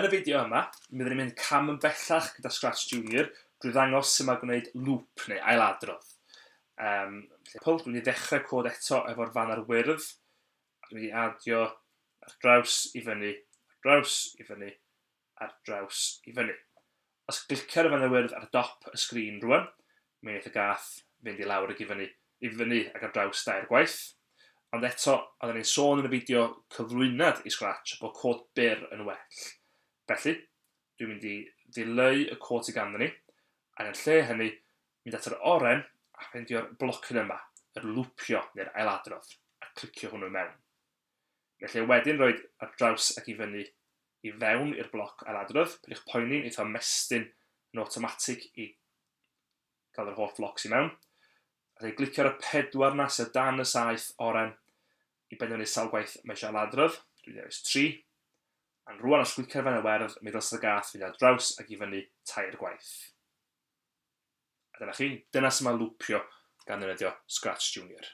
Yn y fideo yma, mi fyddwn ni'n mynd cam yn bellach gyda Scratch Junior drwy ddangos sut mae gwneud loop neu ailadrodd. Um, felly, Paul, dwi'n mynd i ddechrau cod eto efo'r faner wyrdd. Dwi'n mynd i adio ar draws i fyny, ar draws i fyny, ar draws i fyny. Os glicio ar y faner wyrdd ar dop y sgrin rwan, mi wneith y gath fynd i lawr ac i fyny, i fyny ac ar draws dair gwaith. Ond eto, oedden ni'n sôn yn y fideo cyflwyniad i Scratch bod cod byr yn well. Felly, dwi'n mynd i ddileu y cod sydd ganddo ni, ac yn lle hynny, mynd at yr oren a ffeindio'r blocyn yma, yr lwpio neu'r ailadrodd, a clicio hwnnw mewn. Felly wedyn roed ar draws ac i fyny i fewn i'r bloc ailadrodd, peidiwch poeni, wneith o ymestyn yn awtomatig i gael yr holl flocs i mewn. A dwi glicio ar y pedwar na sydd dan y saeth oren i benderfynu sawl gwaith mae eisiau ailadrodd. Dwi'n dewis 3. A'n rwan os glicio ar fan y werdd, mi ddylse y gath fynd ar draws ac i fyny tair gwaith. A dyna chi, dyna sut mae lwpio gan ddefnyddio Scratch Junior.